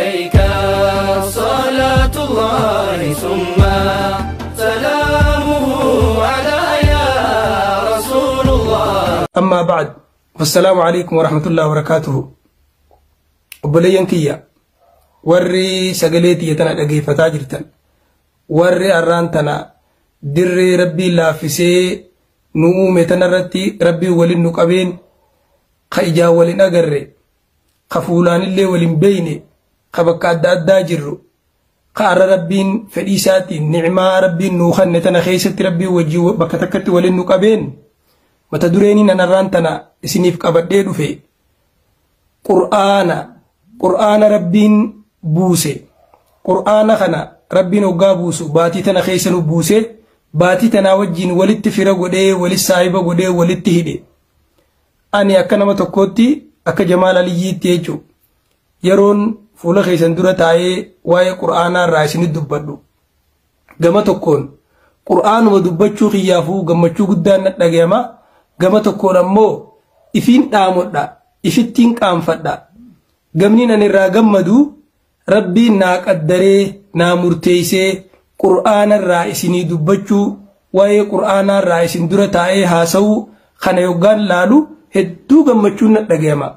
عليك صلاة الله ثم سلامه على يا رسول الله. أما بعد، والسلام عليكم ورحمة الله وبركاته. Obboleeyyan kiyya warri sagalee tiyya tana dhageeffataa jirtan, warri arraan tana dirree Rabbiin laaffisee nu uume tanarratti Rabbiin waliin nu qabeen, ka ijaan waliin agarre, ka fuulaanillee waliin beeyne, ka bakka adda addaa jirru, ka arra Rabbiin fedhii isaatiin nicmaa Rabbiin nuu kanne tana keessatti Rabbiin wajjin bakka takkatti waliin nu qabeen, mata dureeniin an arraan tana isiniif qabadhee dhufe Qur'aana. Qur'aana Rabbiin buuse. Qur'aana kana Rabbiin hoggaa buusu baatii tana keessa nu buuse, baatii tanaa wajjin walitti fira godhee, walitti saahiba godhee, walitti hidhe. Ani akka nama tokkootti, akka Jamaal Aliyyiitti jechuudha, yeroon fuula keessan dura taa'ee waa'ee Qur'aanaa irraa isinitti dubbadhu, gama tokkoon Qur'aanuma dubbachuu kiyyaafuu gammachuu guddaan na dhagayama. Gama tokkoon ammoo ifiin dhaamodha, ifittiin qaanfadha. Gamniin ani irraa gammadu, Rabbiin naa qaddaree naa murteessee Qur'aana irraa isinii dubbachuu, waa'ee Qur'aanaa irraa isin dura taa'ee haasa'uu kana yoggaan laalu hedduu gammachuun na dhagayama.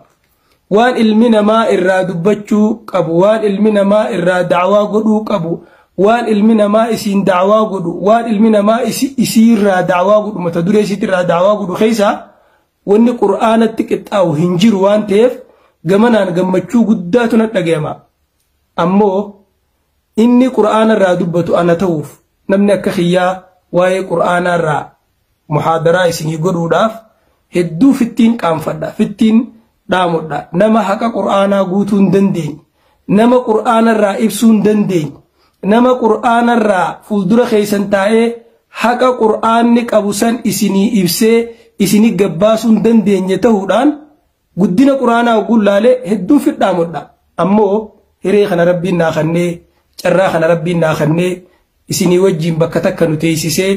Waan ilmi namaa irraa dubbachuu qabu, waan ilmi namaa irraa da'waa godhuu qabu, waan ilmi namaa isiin da'waa godhu, waan ilmi namaa isiirraa da'waa godhu, mata duree isiitirraa da'waa godhu keessaa wanni Qur'aanatti qixxaawu hin jiru waan ta'eef gamanaan gammachuu guddaatu na dhagayama. Ammoo inni Qur'aana irraa dubbatu ana ta'uuf, namni akka kiyyaa waa'ee Qur'aanaa irraa muhaadaraa isinii godhuudhaaf hedduu fittiin qaanfadha, fittiin dhaamudha. Nama haqa Qur'aanaa guutuu hin dandeenye, nama Qur'aana irraa ibsuu hin dandeenye, nama Qur'aana irraa fuuldura keessan taa'ee haqa Qur'aanni qabu san isinii ibsee isinii gabbaasuu hin dandeenye ta'uudhaan guddina Qur'aanaa ogguun laalee hedduu fidhaamudha. Ammoo hiree kana Rabbiin naa kennee, carraa kana Rabbiin naa kennee, isinii wajjin bakka takka nu teessisee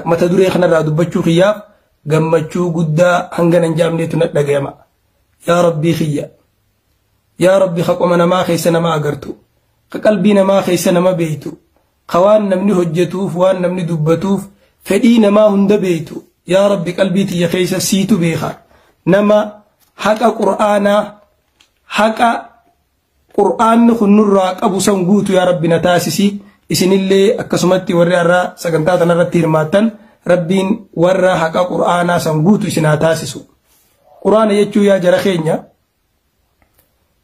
mata duree kanarraa dubbachuu kiyyaaf gammachuu guddaa hanga nan jaamneetu na dhagayama. Yaa Rabbii kiyya, yaa Rabbi, ka qoma namaa keessa nama agartu, ka qalbii namaa keessa nama beeytu, ka waan namni hojjetuuf, waan namni dubbatuuf fedhii namaa hunda beeytu, yaa Rabbi, qalbii tiyya keessa siitu beeka. Nama haqa Qur'aanaa, haqa Qur'aanni kun nurraa qabu san guutu yaa Rabbi na taasisi. Isinillee akkasumatti warri har'a sagantaa tanarratti hirmaattan, Rabbiin warra haqa Qur'aanaa san guutu isin haa taasisu. Qur'aana jechuu, yaa jara keenya,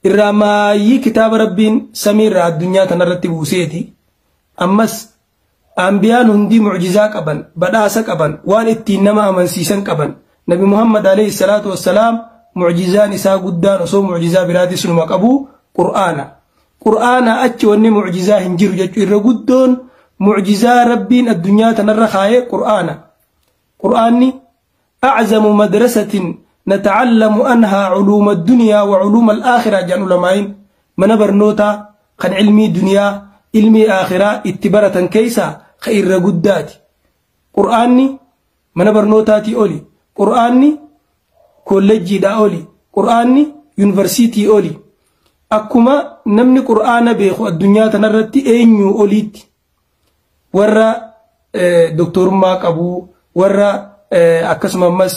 irraa maayyii kitaaba Rabbiin samiirraa addunyaa tanarratti buuseeti. Ammas ambiyaan hundi mucjizaa qaban, badhaasa qaban, waan ittiin nama amansiisan qaban. Nabi Muhammad alayhi salaatu wassalaam mucjizaan isaa guddaan, osoo mucjizaa biraatis numa qabu, Qur'aana. Qur'aana achi wanni mucjizaa hin jiru jechuu. Irra guddoon mucjizaa Rabbiin addunyaa tanarra kaayee Qur'aana. Qur'aanni أعظم مدرسة نتعلم عنها علوم الدنيا وعلوم الآخرة جان علماء. Mana barnootaa kan ilmii duniyaa, ilmii aakhiraa itti baratan keessaa ka irra guddaati. Qur'aanni mana barnootaatii oli. Qur'aanni kolleejjiidhaa oli. Qur'aanni yuunivarsiitii oli. Akkuma namni Qur'aana beeku addunyaa tanarratti eenyuu oliitti, warra doktorummaa qabu, warra akkasuma ammas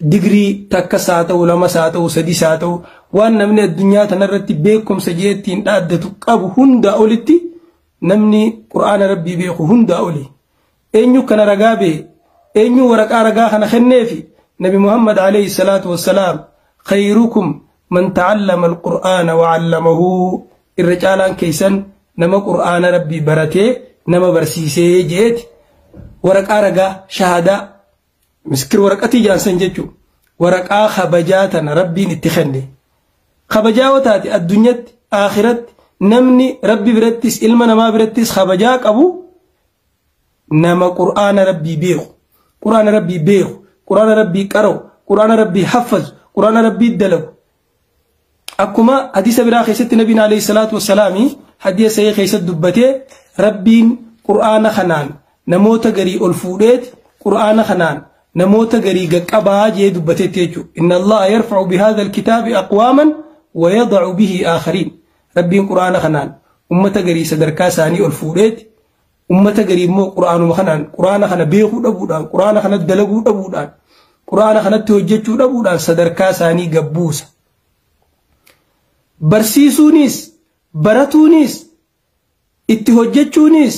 digrii takkas haa ta'u, lamas haa ta'u, sadis haa ta'u, waan namni addunyaa tanarratti beekumsa jeettiin dhaaddatu qabu hundaa olitti namni Qur'aana Rabbii beeku hundaa oli. Eenyu kana ragaa bee? Eenyu waraqaa ragaa kana kenneefi? Nabi Muhammad alayhi salaatu wassalaam, خيركم من تعلم القرآن وعلمه, irra caalaan keessan nama Qur'aana Rabbii baratee nama barsiisee jeeti. Waraqaa ragaa, shahadaa, miskir waraqatii jaansan jechuu, waraqaa kabajaa tana Rabbiin itti kenne. Kabajaa yoo taate addunyatti, akhiratti, namni Rabbi birattis ilma namaa birattis kabajaa qabu nama Qur'aana Rabbii beeku, Qur'aana Rabbii beeku, Qur'aana Rabbii qara'u, Qur'aana Rabbii haffazu, Qur'aana Rabbii dalagu. Akkuma hadiisa biraa keessatti Nabiin alayhi salaatu wassalaami hadiisa sahih keessatti dubbatee, Rabbiin Qur'aana kanaan namoota garii ol fuudheeti, Qur'aana kanaan namoota garii gaqqabaa jee dubbateetti jechuudha. إن الله يرفع بهذا الكتاب أقواما ويضع به آخرين. ربين قرآن خنان أمة غري صدركا ساني الفوريت أمة غري مو قرآن خنان قرآن خنا بيخو دبودان قرآن خنا دلغو دبودان قرآن خنا توجچو دبودان صدركا ساني غبوس. برسيسونيس براتونيس itti hojjechuunis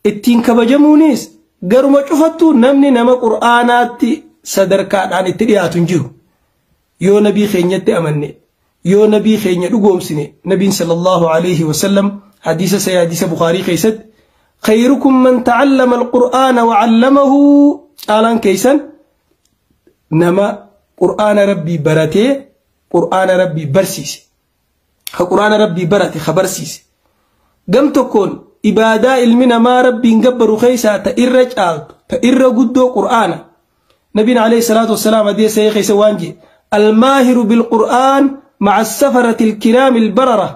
ittiin kabajamuunis garuma cufattuu namni nama qur'aanaatti sadarkaadhaan itti dhiyaatu hin jiru. Yoo nabii keenyatti amanne, yoo nabii keenya dhugoomsine, nabiin sallallahu alayhi wasallam hadiisa sayii hadiisa Bukhaarii keessatti khayrukum man ta'allama alqur'aana wa 'allamahu, caalaan keessan nama qur'aana rabbii baratee qur'aana rabbii barsiise. Ka qur'aana rabbii barate ka barsiise. Gam tokkoon ibaadaa ilmi namaa rabbiin gabbaru keessaa ta irra caaltu ta irra guddoo qur'aana. Nabiin alayhi salaatu wassalaam hadiisa sahih keessa waan jedhe almaahiru bilqur'aan maca safarati alkiraami albarara.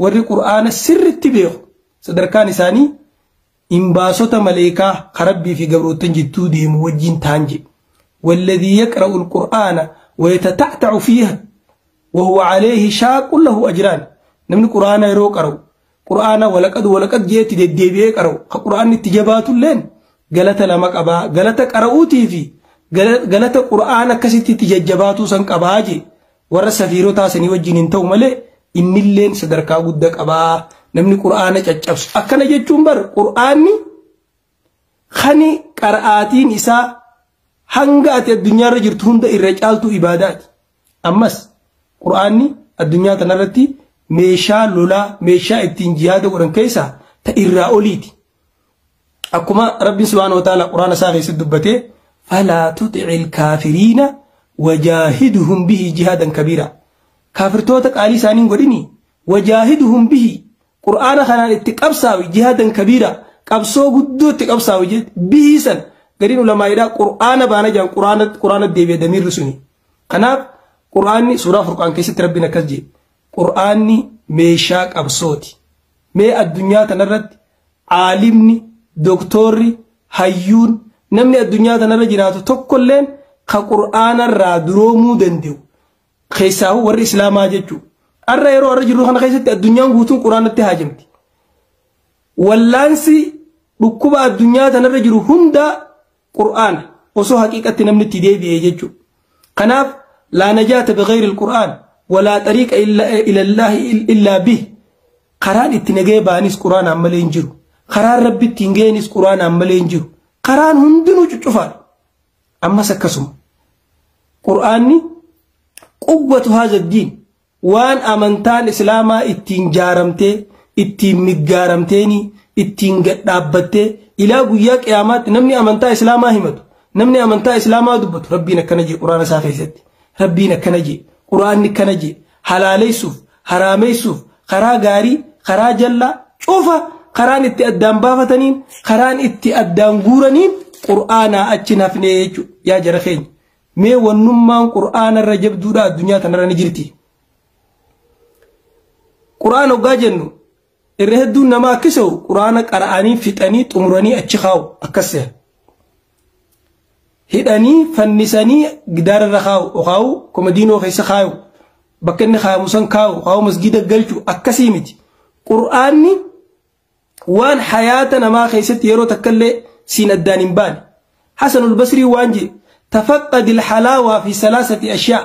Warri qur'aana sirritti beeku sadarkaan isaanii imbaasota maleekaa ka rabbii fi gabroottan jidduu deemu wajjin ta'an jedhe. والذي يقرأ القرآن ويتتعتع فيها وهو عليه شاق له أجران. نمن قرآن يرو قرأ قرآن ولقد ولقد جيت ددبيه قرأ قرآن اتجابات لين غلط لما قبا غلط قرأوتي في غلط قرآن كسيتي تججباتو سن قباجي ور سفيرو تاسني وجين انتو مله ان لين صدركا غد قبا. نمني قرآن چچبس اكنا جچون بر قرآني خني قرآتين إسا hanga ati addunyaa irra jirtu hunda irra caaltu ibaadaati. Ammas qur'aanni addunyaa tanarratti meeshaa lolaa meeshaa ittiin jihaada godhan keessaa ta irraa oliiti. Akkuma rabbiin subhaanahu wa ta'ala qur'aana isaa keessatti dubbatee falaa tuxi'il kaafiriina wajaahiduhum bihi jihaadan kabiira. Kaafirtoota qaalii isaanii hin godhini wajaahiduhum bihi qur'aana kanaan itti qabsaawi jihaadan kabiira qabsoo guddoo itti qabsaawi jedhe bihii san gariin ulamaa'idhaa qur'aana baana jedhan qur'aana deebi'e damiirri suni. Kanaaf qur'aanni suuraa Furqaan keessatti rabbiin akkas jedhe qur'aanni meeshaa qabsooti. Mee addunyaa tanarratti aalimni, doktorri, hayyuun namni addunyaa tanarra jiraatu tokkolleen ka qur'aanarraa duroomuu danda'u keessaahu warri islaamaa jechuudha. Har'a yeroo har'a jirru kana keessatti addunyaan guutuun qur'aanatti haajamti. Wallaansi dhukkuba addunyaa tanarra jiru hunda qur'aana osoo haqiiqatti namni itti deebi'e jechuudha. Kanaaf laa najaata bighayri alqur'aan walaa xariiqa ila Allaahi illaa bih. Karaan itti nagee ba'anis qur'aanaan malee hin jiru. Karaan rabbi ittiin ga'anis qur'aanaan malee hin jiru. Karaan hundinuu cuccufaadha. Ammas akkasuma qur'aanni quwwatu haadha diin waan amantaan islaamaa ittiin jaaramtee ittiin miggaaramteeni ittiin gadhaabbattee ilaa guyyaa qiyaamaatti namni amantaa islaamaa himatu namni amantaa islaamaa dubbatu rabbiin akkana jee qur'aana isaa keessatti rabbiin akkana jee qur'aanni akkana jee halaaleessuuf haraameessuuf karaa gaarii karaa jallaa cufa karaan itti addaan baafataniin karaan itti addaan guuraniin qur'aanaa achi hafnee jechuudha. Yaa jara keenya mee wannummaan qur'aana irra jabduudha addunyaa tanarra ni jirti. Qur'aana hoggaa jennu irra hedduun namaa akkasoo qur'aana qara'anii fixanii xumuranii achi kaa'u akkas se'a. Hidhanii fannisanii gidaara irra kaa'u kaa'u komodiinoo keessa kaa'u bakka inni kaa'amu san kaa'u kaa'u masgiida galchu akkasii miti. Qur'aanni waan hayaata namaa keessatti yeroo takkallee siin addaan hin baane. Hasanul Basrii waan jedhe tafaqqadi alhalaawaa fi salaasati ashyaa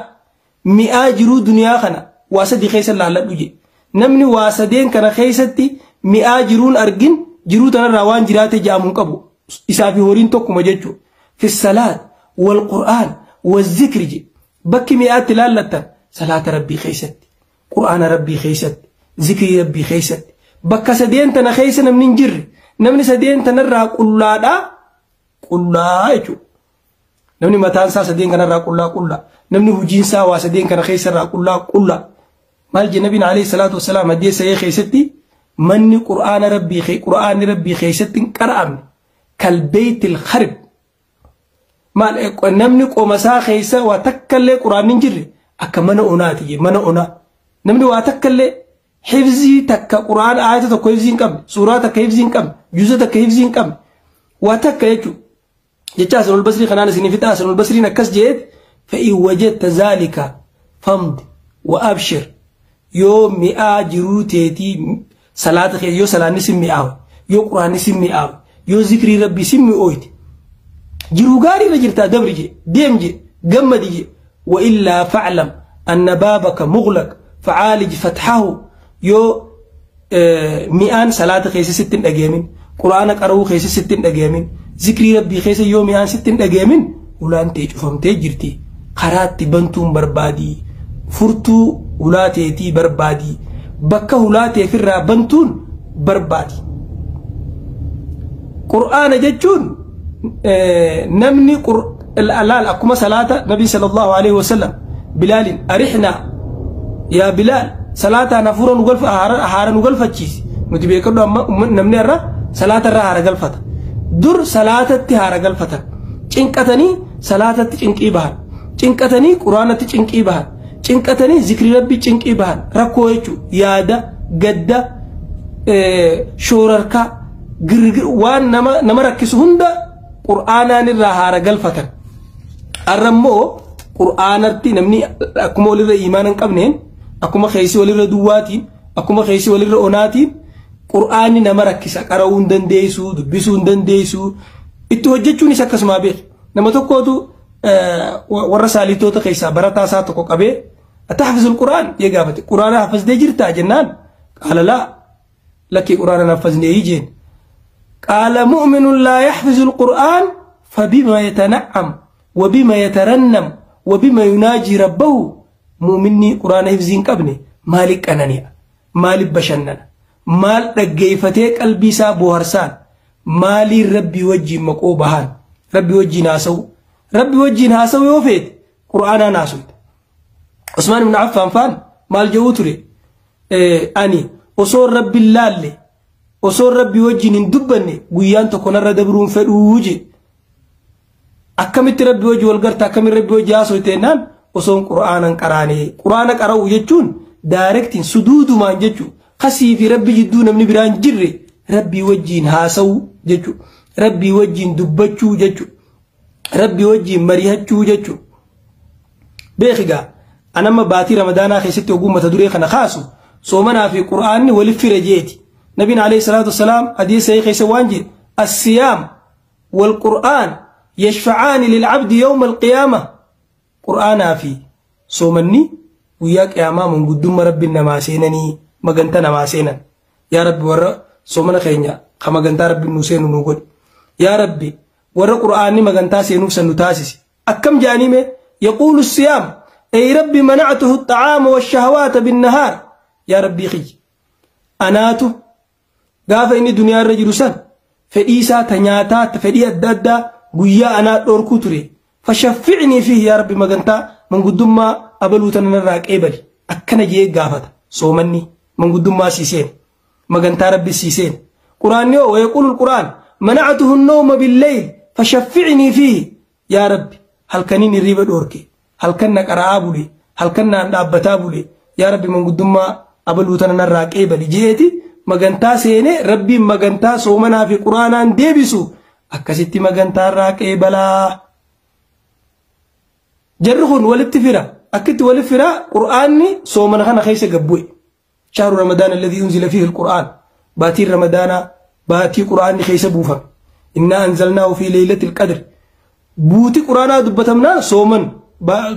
mi'aa jiruu duniyaa kana waa sadi keessa laalladhu jedhe. Namni waa sadeen kana keessatti mi'aa jiruun argin jiruu tanarraa waan jiraate jedhamu hin qabu. Isaa fi horiin tokkuma jechuudha. Fi salaat wal qur'aan wal zikri jedhe. Bakki mi'aatti laallattan salaata rabbii keessatti, qur'aana rabbii keessatti, zikrii rabbii keessatti. Bakka sadeen tana keessa namni hin jirre namni sadeen tanarraa qullaadhaa qullaa jechuudha. Namni mataan isaa sadeen kanarraa qullaa qullaa. Namni hojiin isaa waa sadeen kana keessarraa qullaa qullaa. Maal jedhe nabiin alayhi salaatu wassalaam hadiisa sahih keessatti manni qur'aana rabbii qur'aanni rabbii keessatti hin qara'amne kalbeeytil kharib. Maal namni qoma isaa keessa waa takkallee qur'aanni hin jirre akka mana onaati jedhe mana onaa. Namni waa takkallee hifzii takka qur'aana aayata tokko hifzii hin qabne suuraa takka hifzii hin qabne juuza takka hifzii hin qabne waa takka jechuudha. Jecha Hasanul Basrii kanaan isinii fixa. Hasanul Basriin akkas jedheet fa'in wajadta zaalika famdi wa abshir Yoo mi'aa jiruu teetii salaata kee yoo salaanni si mi'aawe, yoo quraanni si mi'aawe, yoo zikrii rabbii si mi'ooyte, jiruu gaarii irra jirtaa dabri je, deem je, gammadi je. Wa illaa faclam anna baabaka muglaq facaalij fatxahu. Yoo mi'aan salaata keessa sitti hin dhageemin, quraana qara'uu keessa sitti hin dhageemin, zikrii rabbii keessa yoo mi'aan sitti hin dhageemin, ulaan tee cufamtee jirti. Karaatti bantuun barbaadii, furtuu hulaa teetii barbaadii, bakka hulaa teefirraa bantuun barbaadi. Qur'aana jechuun namni laal akkuma salaata nabii sallallahu alaihi wasallam Bilaalin arixnaa yaa Bilaal, salaataan hafuura nu galfa, haara nu galfachiisi. Nuti beekadhu, amma namni irra salaata irraa haara galfata. Dur salaatatti haara galfatan. Cinqatanii salaatatti cinqii bahan, cinqatanii quraanatti cinqii bahan, cinqatanii zikri rabbii cinqii bahan. Rakkoo jechuun yaada gadda, shoorarkaa, girgir, waan nama rakkisu hunda qur'aanaan irraa haara galfatan. Har'a immoo qur'aanatti namni akkuma walirra imaana hin qabneen, akkuma keessi walirra duwwaatiin, akkuma keessi walirra onaatiin, qur'aanni nama rakkisa. Qara'uu hin dandeessu, dubbisuu hin dandeessu, itti hojjechuunis akkasuma beek. Nama tokkootu warra saalitoota keessaa barataa isaa tokko qabee, atahfizul qur'aan jee gaafate. Qur'aana hafazdee jirtaa jennaan, qaala laa, lakkii, qur'aana hafaznee jeen. Qaala mu'minun laa yaxfizul qur'aan fabima yatana'am wabima yatarannam wabima yunaajii rabbahu? Mu'minni qur'aana hifzii hin qabne maaliif qanani'a, maaliif bashannana, maal dhaggeeffatee qalbii isaa boharsaan, maaliin rabbii wajjiin maqoo bahaan, rabbii wajjiin haasa'u? Rabbii wajjiin haasa'u yoo feete qur'aanaan haasofte. Usmaan ibn Affaan faan maal jedhuu ture? Ani osoo rabbi laalle, osoo rabbii wajjiin hin dubbanne guyyaan tokko narra dabruun fedhuu je. Akkamitti rabbii wajji wal garta, akkamitti rabbii wajji haasofte jennaan, osoon qur'aanan qaraane. Qur'aana qara'u jechuun daarektiin suduudumaan jechuu, kasii fi rabbi jidduu namni biraan jirre rabbii wajjiin haasa'uu jechuu, rabbii wajjiin dubbachuu jechuu, rabbii wajjiin mari'achuu jechuu. Beekigaa, anamma baatii ramadaanaa keessatti oguu mata duree kana kaasu, soomanaa fi qur'aanni walif fira jeeti. Nabiin alayhi salaatu wasalaam hadiisa sahih keessa waan jedhe: الصيام والقرآن يشفعان للعبد يوم القيامة. Qur'aanaa fi soomanni guyyaa qiyaamaa manguddummaa rabbiin namaa seenanii, maganta namaa seenan. Yaa rabbi, warra soomana keenya ka magantaa rabbiin nu seenu nu godhi. Yaa rabbi, warra qur'aanni magantaa seenuuf san nu taasisi. Akkam jedhanii mee? يقول الصيام: أي ربي منعته الطعام والشهوات بالنهار. يا ربي خي، anaatu gaafa inni duniyaa irra jiru san fedhii isaa ta nyaataa, ta fedhii adda addaa guyyaa anaa dhorkuu ture. فشفعني فيه يا ربي, magantaa manguddummaa abaluu tana narraa qeebali akkana jee gaafata. Soomanni manguddummaa siiseen, magantaa rabbi siiseen. Quraanni hoo? ويقول القرآن: منعته النوم بالليل فشفعني فيه يا ربي. Halkaniin hirriiba dhoorke, halkan na qara'aa bule, halkan naan dhaabbataa bule, yaa rabbi, manguddummaa abaluu tana narraa qeebali jeeti magantaa seene. Rabbiin magantaa soomanaa fi quraanaan deebisu akkasitti magantaa irraa qeebalaa. Jarri kun walitti fira. Akkitti walitti fira, qur'aanni soomana kana keessa gabbu'e. شهر رمضان الذي أنزل فيه القرآن, baatiin ramadaanaa baatii qur'aanni keessa buufame. إنا أنزلناه في ليلة القدر. Buuti qur'aanaa dubbatamnaan sooman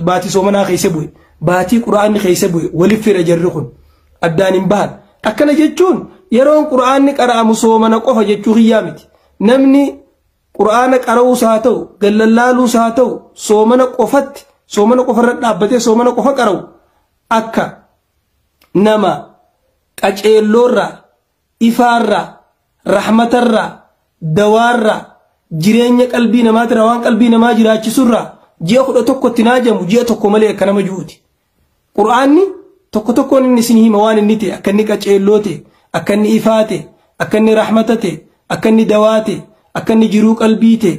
baatii soomanaa keessa bu'e, baatii qur'aanni keessa bu'e. Walitti fira jarri kun, addaan hin bahan. Akkana jechuun yeroon qur'aanni qara'amu soomana qofa jechuu hiyyaa miti. Namni qur'aana qara'uus haa ta'u, gallallaaluus haa ta'u, soomana qofatti, soomana qofarra dhaabbatee soomana qofa qara'u, akka nama qaceelloorraa, ifaarraa, rahmatarraa, dawaarraa, jireenya qalbii namaatirraa, waan qalbii namaa jiraachisurraa ji'a 11tti naajamu ji'a tokko malee akka nama ji'uuti. Qur'aanni tokko tokkoon inni isin hima waan inni ta'e, akka inni qaceelloo ta'e, akka inni ifaa ta'e, akka inni rahmata ta'e, akka inni dawaa ta'e, akka inni jiruu qalbii ta'e.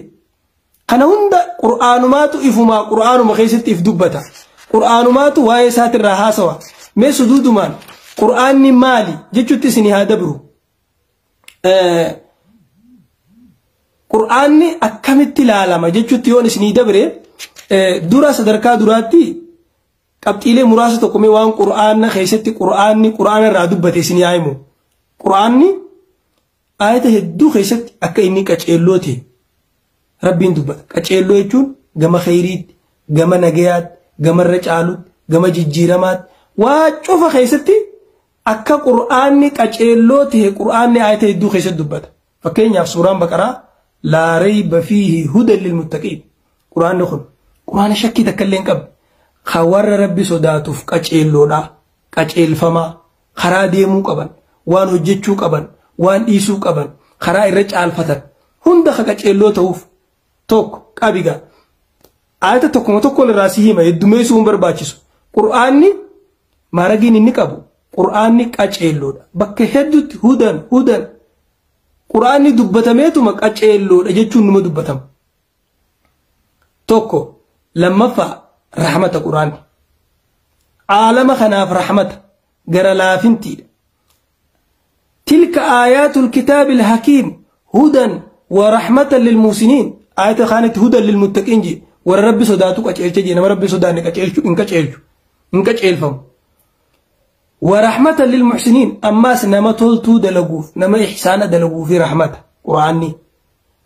Kana hunda qur'aanumaatu ifumaa qur'aanuma keessatti if dubbata. Qur'aanumaatu waa'ee isaatirraa haasawa. Mee suduudumaan qur'aanni maali jechuutti isin haa dabru. Qur'aanni akkamitti ilaalama jechuutti yoon isinii dabre, dura sadarkaa duraatti Qabxiilee muraasa tokko mee waan Qur'aana keessatti Qur'aanni Qur'aana irraa dubbate isin yaa himu. Qur'aanni aayata hedduu keessatti akka inni qaceelloo ta'e Rabbiin dubbata. Qaceelloo jechuun gama kheyriitti, gama nagayaatti, gama irra caalutti, gama jijjiiramaatti waa cufa keessatti akka Qur'aanni qaceelloo ta'e Qur'aanni aayata hedduu keessatti dubbata. Fakkeenyaaf suuraan Baqaraa laa rayba fiihi hudan lilmuttaqiin. Qur'aanni kun Qur'aana shakkii takka illee hin qabne. Kan warra Rabbi sodaatuuf qaceelloodha, qaceelfamaa, karaa deemuu qaban, waan hojjechuu qaban, waan dhiisuu qaban, karaa irra caalfatan hunda ka qaceelloo ta'uuf tokko qabiga. Aayata tokkuma tokko irraa si hima heddumeessuu hin barbaachisu. Qur'aanni maaragiin inni qabu Qur'aanni qaceelloodha. Bakka hedduutti hudan hudan Qur'aanni dubbatameetuma qaceelloodha jechuun numa dubbatama. Tokko lammaffaa rahmata Qur'aanni. Aalama kanaaf rahmata gara laafintiidha. Tilka aayaatul kitaabil hakiim hudan wa rahmatan lilmuhsiniin. Aayata kaanitti hudan lilmuttaqiin jee warra Rabbi sodaatu qaceelcha jee nama Rabbi sodaanne qaceelchu hin qaceelchu hin qaceelfamu. Wa rahmatan lilmuhsiniin ammaas nama toltuu dalaguuf nama ihsaana dalaguufi rahmata Qur'aanni.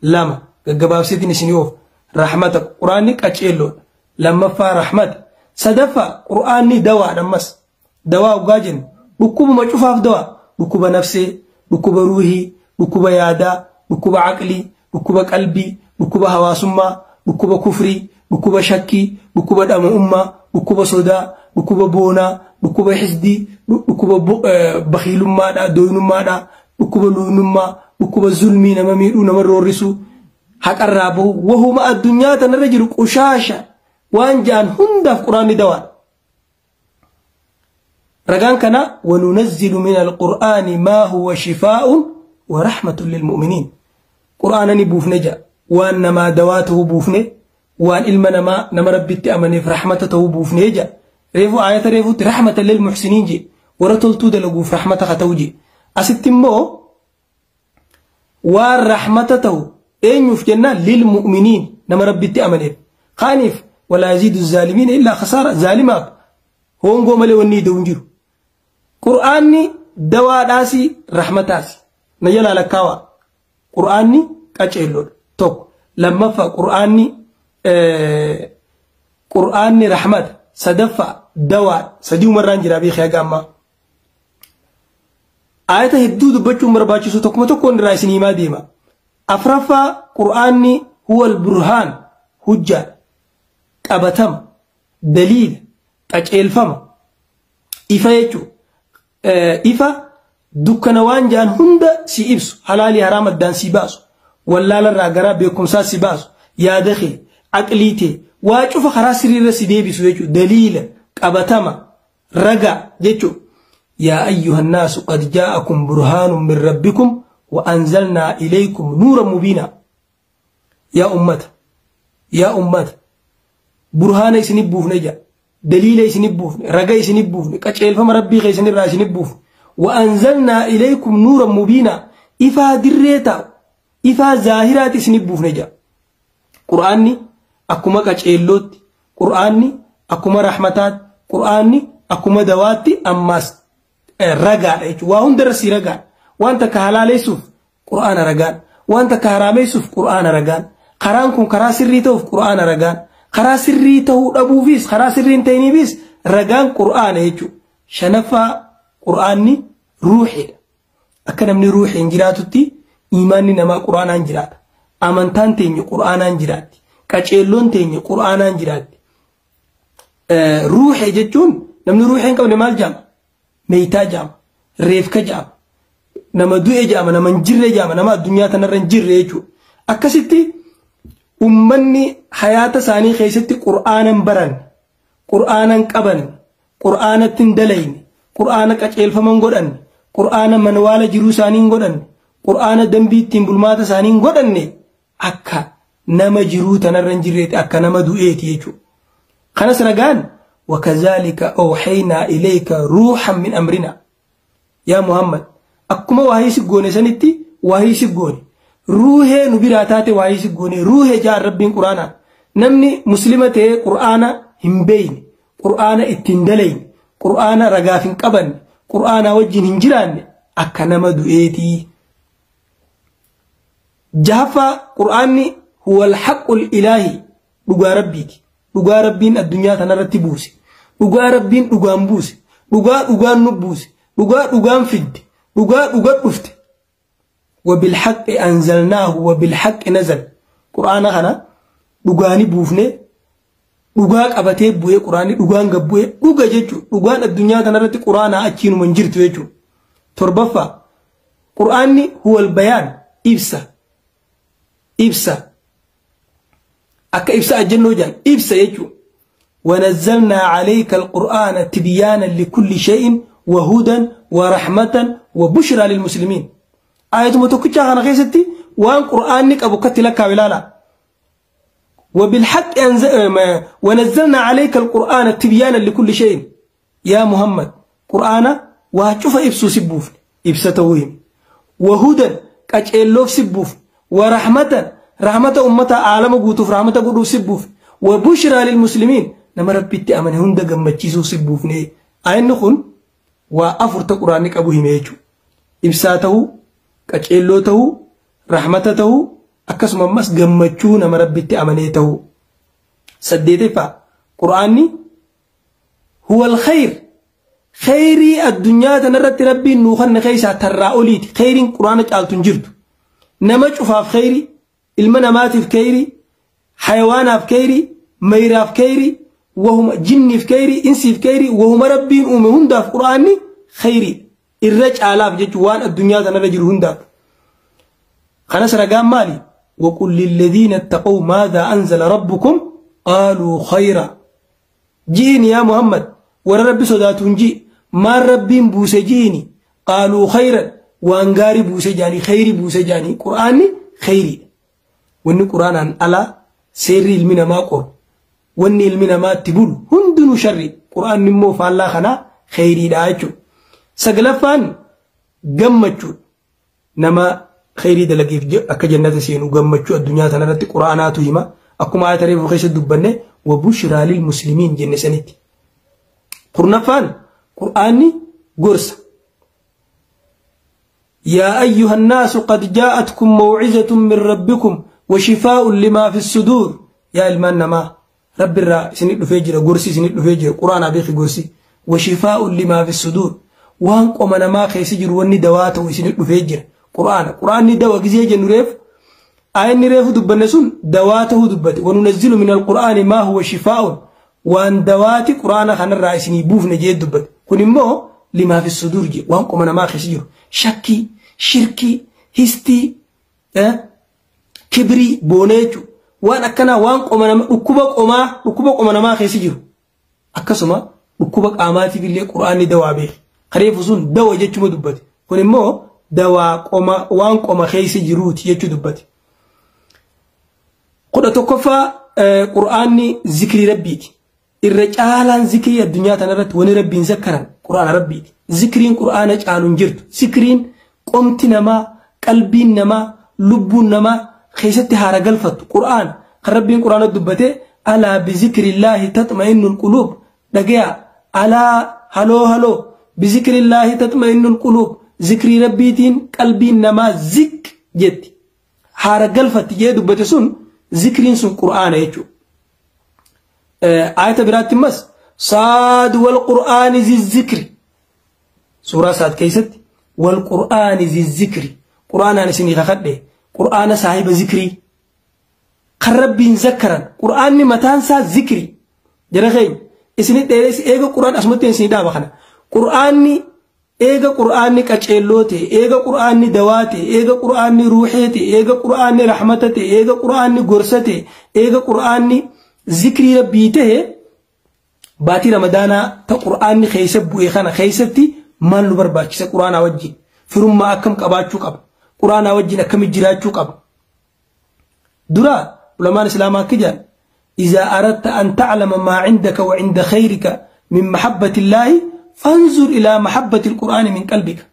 Lama gaggabaabsitiin isin oof rahmata Qur'aanni qaceelloodha. Lammaffaa rahmata. Sadaffaa Qur'aanni dawaadha ammas. Dawaa dhugaa jennu dhukkubuma cufaaf dawaa. Dhukkuba nafsee, dhukkuba ruuhii, dhukkuba yaadaa, dhukkuba aqlii, dhukkuba qalbii, dhukkuba hawaasummaa, dhukkuba kufrii, dhukkuba shakkii, dhukkuba dhama'ummaa, dhukkuba sodaa, dhukkuba boonaa, dhukkuba xisdii, dhukkuba bakiilummaadhaa, doonummaadhaa, dhukkuba luunummaa, dhukkuba zulmii nama miidhuu, nama roorrisuu, haqarraa bahu, wahuma addunyaa tanarra jiru qushaasha waan ja'an hundaaf Qur'aanni dawaadha. Ragaan kana wanunazzilu min alqur'aani maa huwa shifaa'un wa rahmatun lilmu'miniin. Qur'aana ni buufne ja'a. Waan namaa dawaa ta'uu buufne, waan ilma namaa nama Rabbitti amaneef rahmata ta'uu buufne ja'a. Reefu aayata reefutti rahmatan lilmuhsiniin jee warra toltuu dalaguuf rahmata haa ta'u jee. Asitti immoo waan rahmata ta'u eenyuuf jennaan lilmu'miniin nama Rabbitti amaneef. Kaaniif walaa yaziidu zaalimiina illaa khasaara zaalimaaf hongoo malee wanni ida'u hin jiru. Qur'aanni dawaadhaasi rahmataasi. Na jalaa lakkaawaa. Qur'aanni qaceelloodha. Tokko. Lammaffaa Qur'aanni rahmata. Sadaffaa dawaadha. Sadii umarraan jira beekee haga ammaa. Aayata hedduu dubbachuun barbaachisu tokkuma tokkoon irraa isin himaa deema. Afraffaa Qur'aanni huwa al-burhaan hujjaadha. Qabatama. Daliila. Qaceelfama. Ifa jechuudha. Ifa dukkana waan ja'an hunda si ibsu. Halaalii haraam addaan si baasu. Wallaalarraa gara beekumsaa si baasu. Yaada kee, aqlii tee, waa cufa karaa sirriirra si deebisu jechuudha. Daliila, qabatama, raga jechuudha. Yaa ayyuha nnaasu qad jaa'akum burhaanun min rabbikum wa anzalnaa ilaykum nuuran mubiinaa. Yaa ummata, yaa ummata, burhaana isinif buufne jedha. Daliila isinif buufne, raga isinif buufne, qaceelfama Rabbii keessanirraa isinif buufne. Wa anzalnaa ilaykum nuuran mubiinaa. Ifaa dirree taa'u, ifaa zaahiraati isinif buufne jedha. Qur'aanni akkuma qaceellootti, Qur'aanni akkuma rahmataatti, Qur'aanni akkuma dawaatti ammaas ragaadha jechuudha. Waa hundarra si ragaadha. Waan takka halaaleessuuf Qur'aana ragaan, waan takka haraameessuuf Qur'aana ragaan, karaan kun karaa sirrii ta'uuf Qur'aana ragaan, karaa sirrii ta'uu dhabuufis karaa sirrii hin ta'iniifis ragaan Qur'aana jechuudha. Shanaffaa Qur'aanni ruuxiidha. Akka namni ruuxiin jiraatutti imaanni namaa Qur'aanaan jiraata. Amantaan teenya Qur'aanaan jiraatti. Qaceelloon teenya Qur'aanaan jiraatti. Ruuxee jechuun namni ruuxee hin qabne maal jaama? Meeytaa jaama. Reefka jaama. Nama du'e jaama, nama hin jirre jaama, nama addunyaa tanarra hin jirre jechuudha. Akkasitti ummanni hayaata isaanii keessatti Qur'aana hin baranne, Qur'aana hin qabanne, Qur'aanatti hin dalayne, Qur'aana qaceelfama hin godhanne, Qur'aana manwaala jiruu isaanii hin godhanne, Qur'aana dambii ittiin bulmaata isaanii hin godhanne akka nama jiruu tanarra hin jirreeti, akka nama du'eeti jechuudha. Kanas ragaan wakazaalika awhaynaa ilayka ruuhan min amrina. Yaa Muhammad, akkuma waahii si goone sanitti waahii si goone. Ruuhee nu biraa taate waahii si goone. Ruuhee jaan Rabbiin Qur'aanaan. Namni muslima ta'ee Qur'aana hin beeyne, Qur'aana ittiin dalayne, Qur'aana ragaaf hin qabanne, Qur'aana wajjin hin jiraanne akka nama du'eetii. Jahaffaa, Qur'aanni huwa alhaqqul ilaahi, dhugaa rabbiiti. Dhugaa rabbiin addunyaa tanarratti buuse. Dhugaa rabbiin dhugaan buuse. Dhugaa dhugaan nu buuse. Dhugaa dhugaan fidde. Dhugaa dhuga dhufte. وبالحق أنزلناه وبالحق نزل. قرآن خنا dhugaani buufne, dhugaa qabatee bu'ee, quraanni dhugaan gabbu'ee dhuga jechuudha. Dhugaan addunyaa kanarratti quraanaa achiinuma hin jirtu jechuudha. Torbaffaa, quraanni huwal bayaan, ibsa. Ibsa. Akka ibsa ajjannoo jaan ibsa jechuudha. ونزلنا عليك القرآن تبيانا لكل شيء وهدى ورحمة وبشرى للمسلمين. آية متوكتشا أنا خيستي وان قرآنك أبو كتي لك ولالا. وبالحق ونزلنا عليك القرآن تبيانا لكل شيء يا محمد. قرآن وشوف إبسو سبوف إبستوهم، وهدى كأجلوف سبوف، ورحمة رحمة أمتا عالم قوتوف رحمة قدوف سبوف، وبشرى للمسلمين نما ربي تأمن هند جمتشيسو سبوف ني. أين نخون وأفرت قرآنك أبو هميجو إبساته كأجلوته رحمته akkasuma ammas gammachuu nama rabbitti amanee ta'u. Saddeetaffaa, qur'aanni huwa alkhayr, khayrii addunyaa tanarratti rabbiin nuu kanne keessaa tarraa oliiti. Khayriin qur'aana caaltu hin jirtu. Nama cufaaf khayrii, ilma namaatiif khayrii, hayawaanaaf khayrii, mayraaf khayrii, wahuma jinniif khayrii, insiif khayrii, wahuma rabbiin uume hundaaf qur'aanni khayrii irra caalaaf jechuun waan addunyaa tanarra jiru hundaaf. Kanas ragaan maali? وقل للذين اتقوا ماذا أنزل ربكم قالوا خيرا. جيني يا محمد ورا ربي صداتون جي ما ربي بوسجيني قالوا خيرا وانغاري بوسجاني خيري بوسجاني. قرآني خيري. وإن قرآن عن ألا سيري المنا ما قر وإن المنا ما تبول هندن شري. قرآن نمو فالله خنا خيري دايتشو. سقلفان قمتشو نما خيري دلقيف أكا جنة سينو قمتشو الدنيا تنرت قرآناتو هما أكما آية ريفو خيس الدبنة وبشرى للمسلمين جنة سنتي. قرنفان قرآني قرص. يا أيها الناس قد جاءتكم موعظة من ربكم وشفاء لما في الصدور. يا المان ما رب الرا سنت فجر قرصي سنت فجر قرآن أبيخي قرصي وشفاء لما في الصدور. وان قمنا ما خيسجر وني دواته سنت فجر قرآن قرآن دواء جزيه جنوريف آية نريف دبنسون دواته دبت. وننزل من القرآن ما هو شفاء. وان دواتي قرآن خان الرئيسني بوف نجيد دبت. كن مو لما في الصدور جي وان قمنا ما خيسجر شكي شركي هستي كبري بونيتو وان أكنا وان قمنا ركوبك قمنا ما خيسجر أكسما ركوبك آماتي في اللي قرآن دواء بيخ خريف سون دواء جتشم دبت. كن مو دواء قما وان قما خيس جروت يجو دبتي. قد تكفى قرآني ذكر ربي. الرجالان ذكري الدنيا تنرت وني ربي ذكرا قرآن ربي. ذكرين قرآن جعلون جرت. ذكرين قمت نما قلبي نما لب نما خيست هارا قلفت قرآن ربي قرآن دبته. ألا بذكر الله تطمئن القلوب. دقيا ألا هلو هلو بذكر الله تطمئن القلوب. ذكري ربيتين قلبي نما ذك جت حارة قلفت جي دبتسون ذكرين سن قرآن يجو. آية برات مس صاد والقرآن ذي الذكر. سورة صاد كيست والقرآن ذي الذكر. قرآن أنا سني خخده قرآن صاحب ذكري قرب ذكرا قرآن متان سا ذكري جرخين اسني ديرس ايغو قرآن اسمتين سني دابا خنا قرآني eega qur'aanni qaceelloo ta'e, eega qur'aanni dawaa ta'e, eega qur'aanni ruuxee ta'e, eega qur'aanni rahmata ta'e, eega qur'aanni gorsa ta'e, eega qur'aanni zikrii rabbii ta'e, baatii ramadaanaa ta qur'aanni keessa bu'e kana keessatti maal nu barbaachisa? Qur'aanaa wajjin firummaa akkam qabaachuu qaba? Qur'aanaa wajjin akkamitti jiraachuu qaba? Dura ulamaan islaamaa akka jedhan إذا أردت أن تعلم ما عندك وعند خيرك من محبة الله فانظر إلى محبة القرآن من قلبك.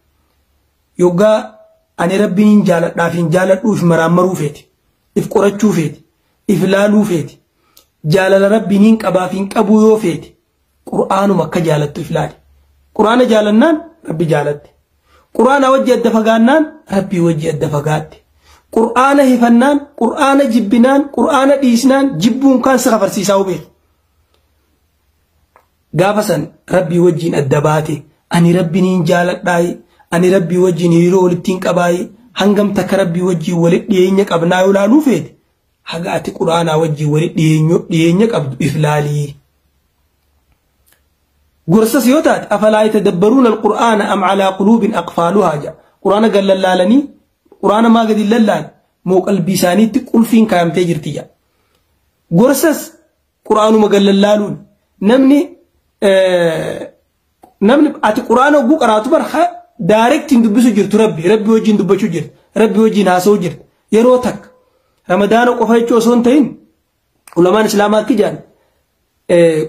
يوغا أني ربي جالت نافين جالت أوف مرامرو فيتي إف قرتشو فيتي إف لالو فيتي جالل ربي نين قبافين قبو يو فيتي Qur'aanuma akka jaalattu if laali. Qur'aana jaalannaan Rabbi jaalatte. Qur'aana wajji adda fagaannaan Rabbii wajji adda fagaatte. Qur'aana hifannaan, Qur'aana jibbinaan, Qur'aana dhiisnaan jibbuun kaan si kafarsiisaa hubeef. Gaafa san Rabbii wajjiin adda baate, ani Rabbiin jaaladhaayi, ani Rabbii wajjiin hiriiroo walittiin qabaayi, hangam takka Rabbii wajjiin walitti dhiyeenya qabnaa yoo laaluu feete, haga ati Qur'aanaa wajjiin walitti dhiyeenya qabdu if laalii. Gorsas yoo taate, afalaa yatadabbaruuna alqur'aana am calaa quluubin aqfaaluhaa jedha. Qur'aana gad lallaalanii, Qur'aana maa gadi lallaal moo qalbii isaaniitti qulfiin kaayamtee jirti jedha. Gorsas Qur'aanuma gad lallaaluun namni ati Qur'aana hogguu qaraatu bar daarektiin dubbisu jirtu Rabbi, Rabbi wajjin dubbachuu jirtu, Rabbi wajjin haasa'uu jirtu. Yeroo takka Ramadaana qofa jechuu osoo hin ta'in ulamaan Islaamaa akki jedhan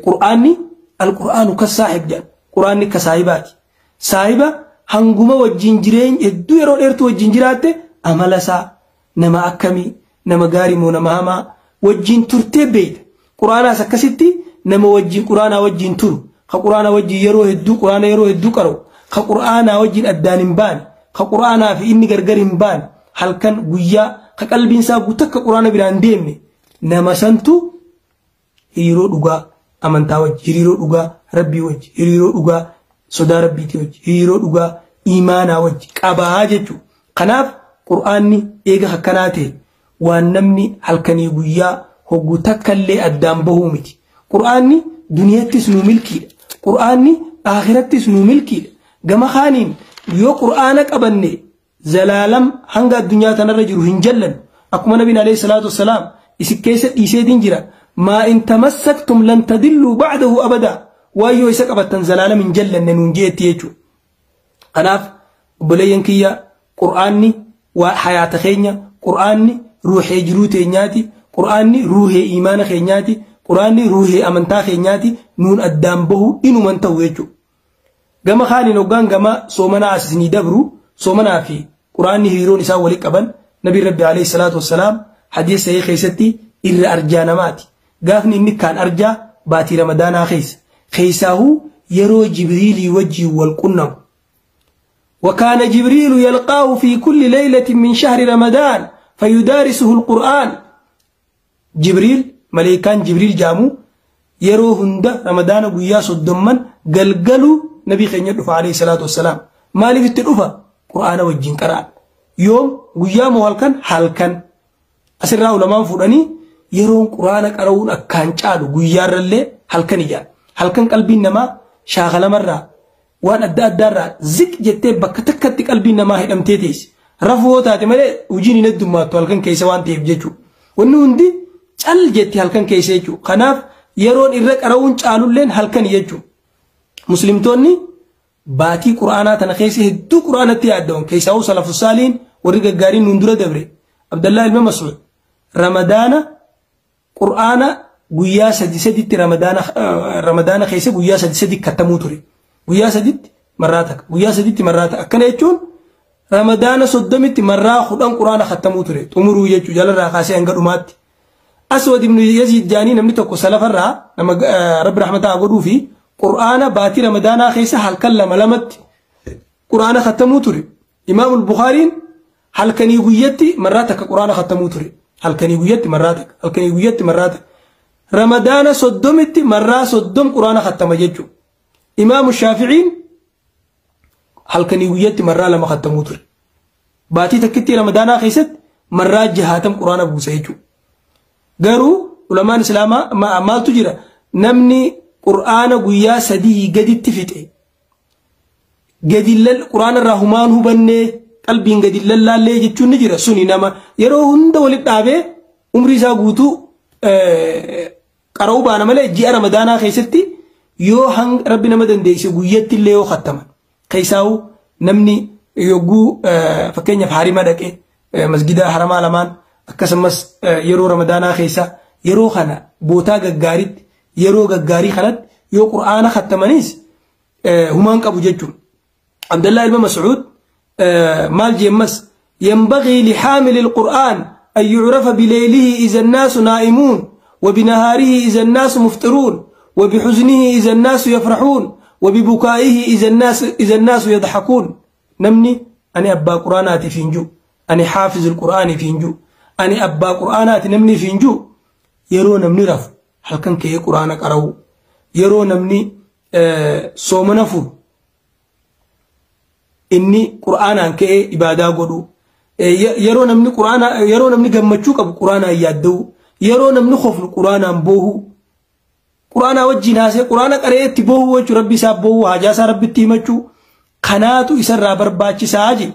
Qur'aanni al-Qur'aanu ka saahib jedhan. Qur'aanni ka saahibaati. Saahiba hanguma wajjin jireenya hedduu yeroo dheertuu wajjin jiraatte amala isaa nama akkamii, nama gaarii moo nama hamaa wajjin turtee beeyta. Qur'aanaas akkasitti nama wajjin Qur'aanaa wajjin turu, ka Qur'aanaa wajjin yeroo hedduu Qur'aana yeroo hedduu qara'u, ka Qur'aanaa wajjin addaan hin baane, ka Qur'aanaa fi inni gargar hin baane, halkan guyyaa ka qalbiin isaa guutuu akka Qur'aana biraan deemne nama santu hiriiroo dhugaa amantaa wajji, hiriiroo dhugaa Rabbii wajji, hiriiroo dhugaa sodaa Rabbiitii wajji, hiriiroo dhugaa iimaanaa wajji qabaa jechuudha. Kanaaf Qur'aanni eega akkanaa ta'e waan namni halkanii guyyaa hogguu takkallee addaan bahuu miti. Qur'aanni duniyattis nuu milkiidha. Qur'aanni akhirattis nuu milkiidha. Gama kaaniin yoo Qur'aana qabanne zalaalam hanga addunyaa tanarra jiru hin jallannu. Akkuma Nabiin alayhi salaatu wassalaam isin keessa dhiiseetiin jira. Maa in tamassaktum lan tadilluu ba'dahu abadaa. Waan yoo isa qabattan zalaalam hin jallanne nuun jeetti jechuudha. Kanaaf obboleeyyan kiyya Qur'aanni waa hayaata keenya, Qur'aanni ruuxee jiruu teenyaati, Qur'aanni ruuxee iimaana keenyaati, Qur'aanni ruuxee amantaa keenyaati nuun addaan bahu inuman ta'u jechuudha. Gama kaaniin hoggaan gama soomanaa as isinii dabru, soomanaa fi Qur'aanni hiriiroon isaan walitti qaban Nabiin Rabbi alayhi salaatu wassalaam hadiisa sahih keessatti irra arjaa namaati. Gaafni inni kaan arjaa baatii Ramadaanaa keessa. Keessaahuu yeroo Jibriilii wajjiin wal qunnamu. وكان جبريل يلقاه في كل ليلة من شهر رمضان فيدارسه القرآن. جبريل ملائكان جبريل جامو yeroo hunda Ramadaana guyyaa 30 galgaluu Nabii keenya dhufa alayhi salaatu wassalaam. Maaliif itti dhufa? Qur'aana wajjin qara'an. Yoom guyyaa moo halkan? Halkan. Asirraa ulamaan fuudhanii yeroon Qur'aana qara'uun akkaan caalu guyyaarrallee halkan ijaan. Halkan qalbiin namaa shaakalamarraa waan adda addaarraa ziq jettee bakka takkatti qalbiin namaa hidhamtee teessi. Rafuu taate malee hojiin hin heddummaattu halkan keessa waan ta'eef jechuudha. Wanni hundi cal jetti halkan keessa jechuudha. Kanaaf yeroon irra qara'uun caalulleen halkan jechuudha. Muslimtoonni baatii Qur'aanaa tana keessa hedduu Qur'aanatti yaaddawan. Keessaawuu salafu saaliin warri gaggaariin nuun dura dabre. Abdallaa ilma Mas'uud Ramadaana Qur'aana guyyaa sadi saditti Ramadaana keessa guyyaa sadi sadi kattamuu ture. Guyyaa saditti marraa takka, guyyaa saditti marraa takka. Akkana jechuun Ramadaana 30tti marraa 10 Qur'aana kattamuu ture. Xumuruu jechuudha jalarraa kaasee hanga dhumaatti. Aswad ibn Yaziid jaanii namni tokko salafarraa nama Rabbi rahmataa godhuu fi Qur'aana baatii Ramadaanaa keessa halkan lama lamatti Qur'aana kattamuu ture. Imaamul Bukhaariin halkanii guyyatti marraa takka Qur'aana kattamuu ture. Halkanii guyyatti marraa takka, halkanii guyyatti marraa takka. Ramadaana 30tti marraa 30 Qur'aana kattama jechuudha. Imaamu Shaaficiin halkanii guyyatti marraa 2 kattamuu ture. Baatii takkitti Ramadaanaa keessatti marraa 60 Qur'aana buusa jechuudha. Garuu ulamaan Islaamaa maaltu jira? Namni Qur'aana guyyaa 3 gaditti fixe. Gadi Qur'aana irraa humaan hubannee qalbiin gadi lallaallee jechuun ni jira. Suni nama yeroo hunda walitti dhaabee umrii isaa guutuu qara'uu baana malee ji'a Ramadaanaa keessatti yoo hanga Rabbi nama dandeesse guyyatti illee yoo kattaman. Keessaawuu namni yogguu fakkeenyaaf harima dhaqee masgida haramaa lamaan akkasumas yeroo Ramadaanaa keessa yeroo kana bootaa gaggaariitti yeroo gaggaarii kanatti yoo Qur'aana kattamaniis humaan qabu jechuudha. Abdallaa ilma Mas'uud maal jeemmas ينبغي لحامل القرآن أن يعرف بليله إذا الناس نائمون وبنهاره إذا الناس مفطرون وبحزنه إذا الناس يفرحون وببكائه إذا الناس يضحكون. نمني أنا أبا قرآناتي فينجو، أنا حافظ القرآن فينجو، أنا أبا قرآناتي نمني فينجو. يرو نمني رف هل كان كي قرآنك أرو، يرو نمني صوم نفر إني قرآنا كي إبادة قدو، يرو نمني قرآن، يرو نمني جمتشوك أبو قرآن يادو، يرو نمني خوف القرآن بوه قرآن وجه ناسه قرآن قرأت بوه وجه ربي سابوه حاجة ربي تيمچو خناتو إسر برباچ ساجي.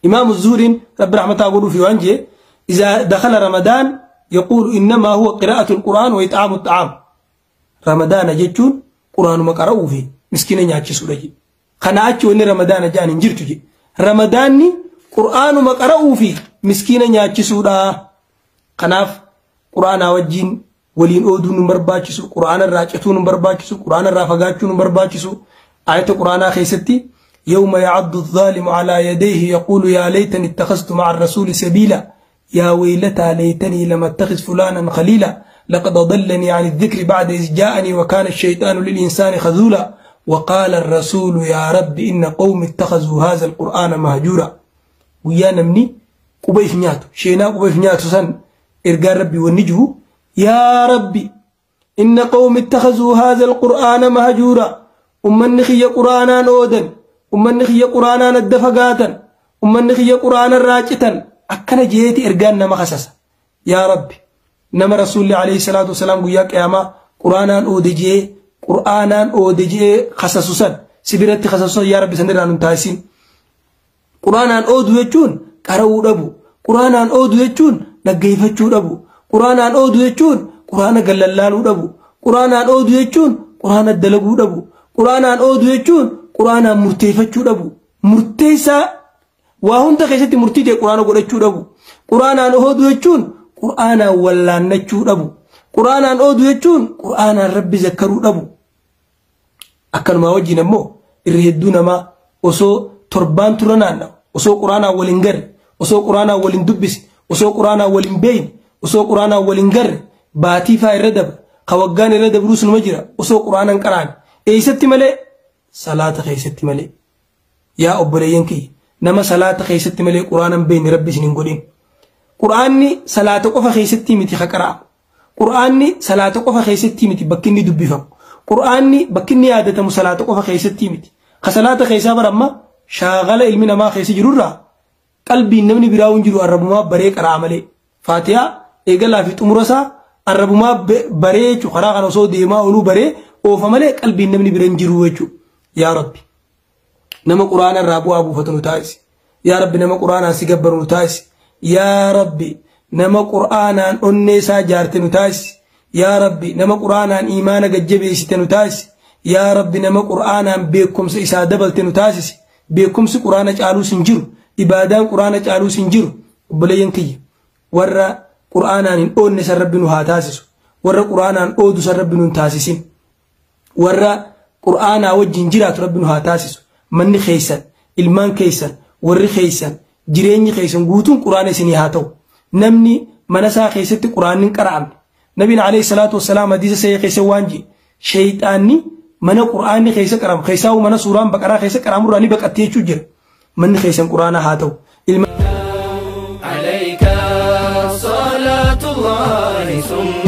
إمام الزهري رب رحمته أقول في وانجه إذا دخل رمضان يقول إنما هو قراءة القرآن وإطعام الطعام. رمضان جتون قرآن ما قرأوا فيه مسكين نياتش سورجي خناتش وني رمضان جان انجرتجي رمضاني قرآن ما قرأوا فيه مسكين نياتش سورا. خناف قرآن وجين ولين أودون برباچسو قرآن الراجتون برباچسو قرآن الرافقاتون برباچسو. آية قرآن خيستي يوم يعض الظالم على يديه يقول يا ليتني اتخذت مع الرسول سبيلا يا ويلتى ليتني لم اتخذ فلانا خليلا لقد أضلني عن الذكر بعد إذ جاءني وكان الشيطان للإنسان خذولا وقال الرسول يا رب إن قوم اتخذوا هذا القرآن مهجورا. ويا نمني قبيف نياتو شينا قبيف نياتو سن إرقى ربي والنجو يا ربي إن قوم اتخذوا هذا القرآن مهجورا. أمني خي قرآنا أودا، أمني خي قرآنا الدفقاتا، أمني خي قرآنا راجتا. أكنا جيتي إرقان ما خسس يا ربي نما رسول الله عليه الصلاة والسلام قياك يا ما قرآنا أودجي قرآنا أودجي خسسوسا سبيرتي خسسوسا يا ربي سندر عن تاسين. قرآنا أود يجون كرو ربو، قرآنا أود يجون نجيفتشو ربو، قرآنا أود يجون قرآنا قللالو ربو، قرآنا أود يجون قرآنا الدلقو ربو، قرآنا أود يجون قرآنا مرتيفتشو ربو مرتيسا وهم تخيستي مرتيتي قرآنا قرأتشو ربو، قرآنا أود يجون قرآنا ولا نتشو ربو، قرآنا أود يجون قرآنا ربي ذكرو ربو. أكن ما وجهنا مو الرهدون ما وصو تربان ترنانا وصو قرآنا ولنجر وصو قرآنا ولندبس وصو قرآنا ولنبين وصو قرآنا ولنجر باتي فاي ردب خوجان ردب روس المجرى وصو قرآنا قرآن أي ست ملء صلاة خي ست ملء يا أبلينكي نما صلاة خي ست ملء قرآنا بين ربي سنقولين قرآني صلاة قف خي ست متي خكرا قرآني صلاة قف خي ست متي بكني دبفهم قرآني بكني عادة مصلاة قف خي ست متي خصلاة خي سابر أما شاغل علمنا ما خي سجرورا قلبي نمني براون جرو الرب ما بريك رعملي فاتحة إيجلا في تمرسا الرب ما بريك وخراغ نصو ديما ولو بري أو فملي قلبي نمني برنجرو وجو يا ربي نما قرآن الرابو أبو فتنو تايس يا ربي نما قرآن سيجبر نتايس يا ربي نما قرآن أنيسا جارتنو تايس يا ربي نما قرآن إيمانك جبيستنو تايس يا ربي نما قرآن بكم سيسا دبلتنو تايس بكم سي قرآن جالو سنجرو إبادان قرآن جالو سنجرو بلينكي ورا قرآن أنيسا ربي نها تاسس ورا قرآن أودو ربي نتاسسين ورا قرآن وجنجرات ربي نها تاسس من خيسن ilmaan keessan warri keessan jireenyi keessan guutuun quraana isinii haa ta'u. Namni mana isaa keessatti quraanni hin qara'amne. Nabiin alayhi salaatu wassalaam hadiisa sahih keessa waan jedhe shayxaanni mana quraanni keessa qaramu keessaa mana suuraan baqaraa keessa qaramu irraa ni baqattee jechuu jira. Manni keessan quraana haa ta'u. Ilma عليك صلاة الله ثم